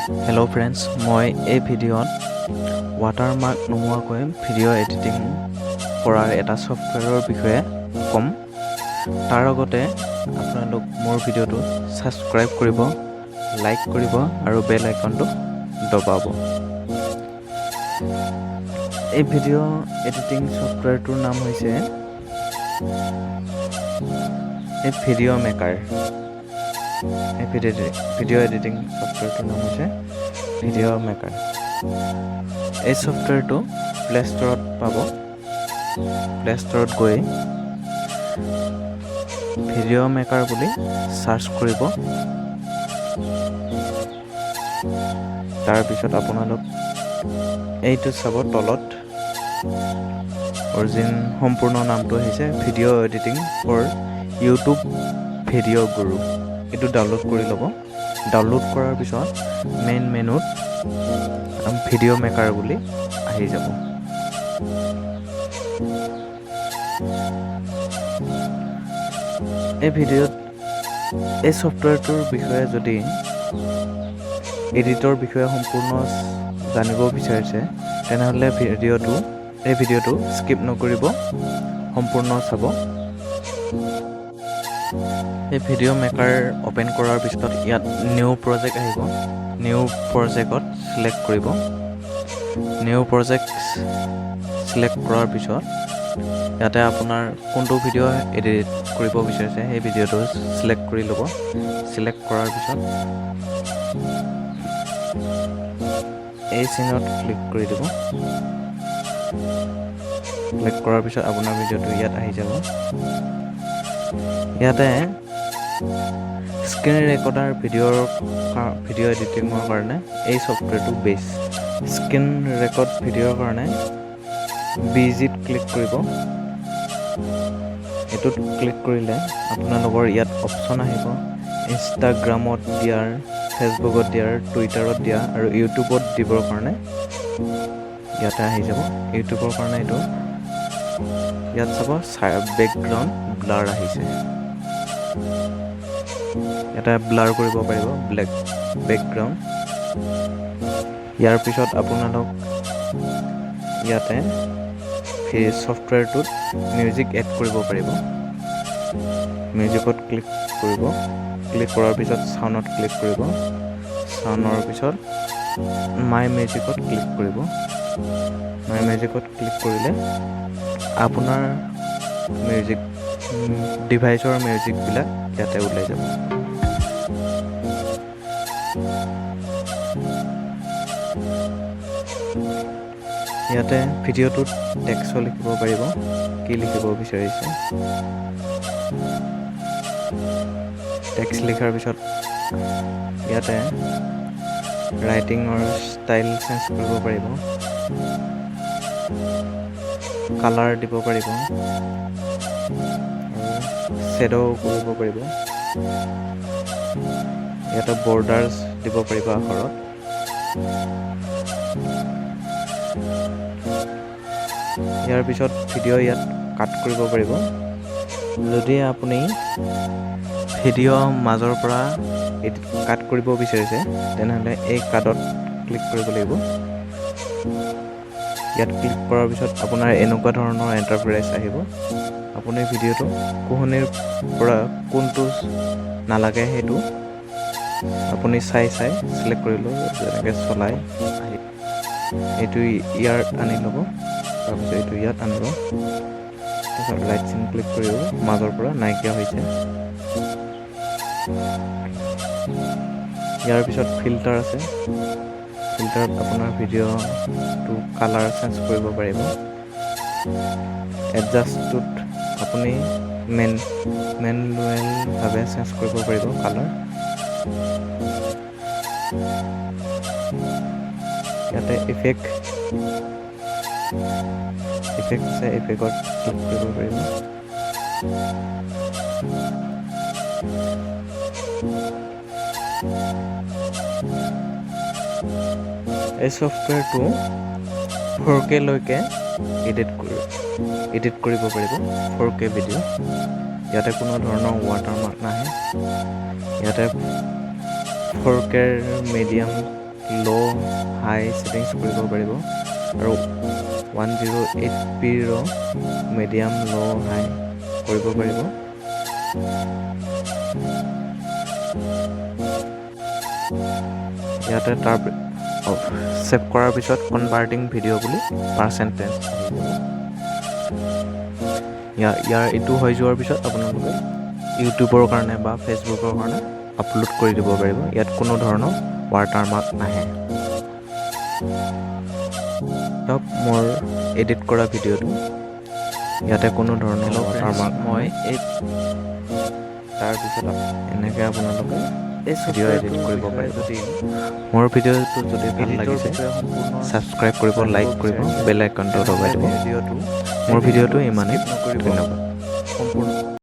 Hello' friends, মই এই ভিডিঅ'ত ৱাটাৰমাৰ্ক নোহোৱাকৈ ভিডিঅ' এডিটিং কৰাৰ এটা ছফ্টৱেৰৰ বিষয়ে ক'ম। তাৰ আগতে আপোনালোক মোৰ ভিডিঅ'টো ছাবস্ক্ৰাইব কৰিব, লাইক কৰিব আৰু বেল আইকনটো দবাব। এই ভিডিঅ' এডিটিং ছফ্টৱেৰটোৰ নাম হৈছে এই ভিডিঅ' মেকাৰ। এই ভিডিঅ' এডিটিং ছফ্টৱেৰটোৰ নাম হৈছে ভিডিঅ' মেকাৰ। এই ছফ্টৱেৰটো প্লে ষ্ট'ৰত পাব। প্লে ষ্ট'ৰত গৈ ভিডিঅ' মেকাৰ বুলি চাৰ্চ কৰিব। তাৰপিছত আপোনালোক এইটো চাব, তলত অৰিজিন সম্পূৰ্ণ নামটো আহিছে video editing for YouTube video guru। এইটো ডাউনলোড কৰি ল'ব। ডাউনলোড কৰাৰ পিছত মেইন মেনুত ভিডিঅ' মেকাৰ বুলি আহি যাব। এই ভিডিঅ'ত এই ছফ্টৱেৰটোৰ বিষয়ে যদি এডিটৰ বিষয়ে সম্পূৰ্ণ জানিব বিচাৰিছে, তেনেহ'লে এই ভিডিঅ'টো স্কিপ নকৰিব, সম্পূৰ্ণ চাব। এই ভিডিঅ' মেকাৰ অ'পেন কৰাৰ পিছত ইয়াত নিউ প্ৰজেক্ট আহিব। নিউ প্ৰজেক্টত চিলেক্ট কৰিব। নিউ প্ৰজেক্ট চিলেক্ট কৰাৰ পিছত ইয়াতে আপোনাৰ কোনটো ভিডিঅ' এডিট কৰিব বিচাৰিছে, সেই ভিডিঅ'টো চিলেক্ট কৰি ল'ব। চিলেক্ট কৰাৰ পিছত এই চিনত ক্লিক কৰি দিব। ক্লিক কৰাৰ পিছত আপোনাৰ ভিডিঅ'টো ইয়াত আহি যাব। ইয়াতে স্ক্ৰীণ ৰেকৰ্ডাৰ ভিডিঅ' এডিটিঙৰ কাৰণে এই ছফ্টৱেৰটো বেষ্ট। স্ক্ৰীণ ৰেকৰ্ড ভিডিঅ'ৰ কাৰণে বিজিত ক্লিক কৰিব। এইটোত ক্লিক কৰিলে আপোনালোকৰ ইয়াত অপশ্যন আহিব ইনষ্টাগ্ৰামত দিয়াৰ, ফেচবুকত দিয়াৰ, টুইটাৰত দিয়া আৰু ইউটিউবত দিবৰ কাৰণে ইয়াতে আহি যাব। ইউটিউবৰ কাৰণে এইটো ইয়াত চাব, বেকগ্ৰাউণ্ড ব্লাৰ আহিছে। এটা ব্লাৰ কৰিব পাৰিব ব্লেক বেকগ্ৰাউণ্ড। ইয়াৰ পিছত আপোনালোক ইয়াতে ছফ্টৱেৰটোত মিউজিক এড কৰিব পাৰিব। মিউজিকত ক্লিক কৰিব। ক্লিক কৰাৰ পিছত চাউণ্ডত ক্লিক কৰিব। চাউণ্ডৰ পিছত মাই মিউজিকত ক্লিক কৰিব। মাই মিউজিকত ক্লিক কৰিলে আপোনাৰ মিউজিক ডিভাইচৰ মিউজিকবিলাক ইয়াতে ওলাই যাব। ইয়াতে ভিডিঅ'টোত টেক্সো লিখিব পাৰিব, কি লিখিব বিচাৰিছে। টেক্সট লিখাৰ পিছত ইয়াতে ৰাইটিঙৰ ষ্টাইল চেঞ্জ কৰিব পাৰিব, কালাৰ দিব পাৰিব আৰু শ্বেড' কৰিব পাৰিব। ইয়াতে বৰ্ডাৰ্ছ দিব পাৰিব আখৰত। ইয়াৰ পিছত ভিডিঅ' ইয়াত কাট কৰিব পাৰিব। যদি আপুনি ভিডিঅ' মাজৰ পৰা কাট কৰিব বিচাৰিছে, তেনেহ'লে এই কাটত ক্লিক কৰিব লাগিব। ইয়াত ক্লিক কৰাৰ পিছত আপোনাৰ এনেকুৱা ধৰণৰ এণ্টাৰপ্ৰাইজ আহিব। আপুনি ভিডিঅ'টো কোহনিৰ পৰা কোনটো নালাগে, সেইটো আপুনি চাই চাই চিলেক্ট কৰি ল'ব। যেনেকৈ চলাই আহি এইটো ইয়াত আনি ল'ব, তাৰপিছত এইটো ইয়াত আনিব, তাৰপিছত ৰাইট চিন ক্লিক কৰিব, মাজৰ পৰা নাইকিয়া হৈছে। ইয়াৰ পিছত ফিল্টাৰ আছে। ফিল্টাৰত আপোনাৰ ভিডিঅ'টো কালাৰ চেঞ্জ কৰিব পাৰিব। এডজাষ্টটোত আপুনি মেনুৱেলভাৱে চেঞ্জ কৰিব পাৰিব কালাৰ। ইয়াতে ইফেক্ট আছে, ইফেক্টত ক্লিক কৰিব পাৰিব। এই ছফ্টৱেৰটো 4Kলৈকে এডিট কৰিব পাৰিব, 4K video. ইয়াতে কোনো ধৰণৰ ৱাটাৰমাৰ্ক নাহে। ইয়াতে 4Kৰ মিডিয়াম ল', হাই ছেটিংছ কৰিব পাৰিব আৰু 108 পিৰ মিডিয়াম, ল', হাই কৰিব পাৰিব। ইয়াতে তাৰ ছেভ কৰাৰ পিছত কনভাৰ্টিং ভিডিঅ' বুলি পাৰ্চেণ্টেজ আহি যাব। ইয়াৰ ইয়াৰ এইটো হৈ যোৱাৰ পিছত আপোনালোকে ইউটিউবৰ কাৰণে বা ফেচবুকৰ কাৰণে আপলোড কৰি দিব পাৰিব। ইয়াত কোনো ধৰণৰ ৱাটাৰমাৰ্ক নাহে। চাওক, মোৰ এডিট কৰা ভিডিঅ'টো, ইয়াতে কোনো ধৰণৰ হেল্ল' ৱাটাৰমাৰ্ক। মই এই তাৰপিছত এনেকৈ আপোনালোকে এই ভিডিঅ' এডিট ছফ্টৱেৰটোৰ কৰিব বিষয়ে পাৰিব। যদি মোৰ ভিডিঅ'টো যদি ভাল এডিটৰ লাগিছে, বিষয়ে সম্পূৰ্ণ ছাবস্ক্ৰাইব কৰিব, জানিব লাইক কৰিব, বিচাৰিছে, বেল আইকনটো দবাই তেনেহ'লে দিব। ভিডিঅ'টো মোৰ ভিডিঅ'টো ইমানেই। স্কিপ নকৰিব, ধন্যবাদ। সম্পূৰ্ণ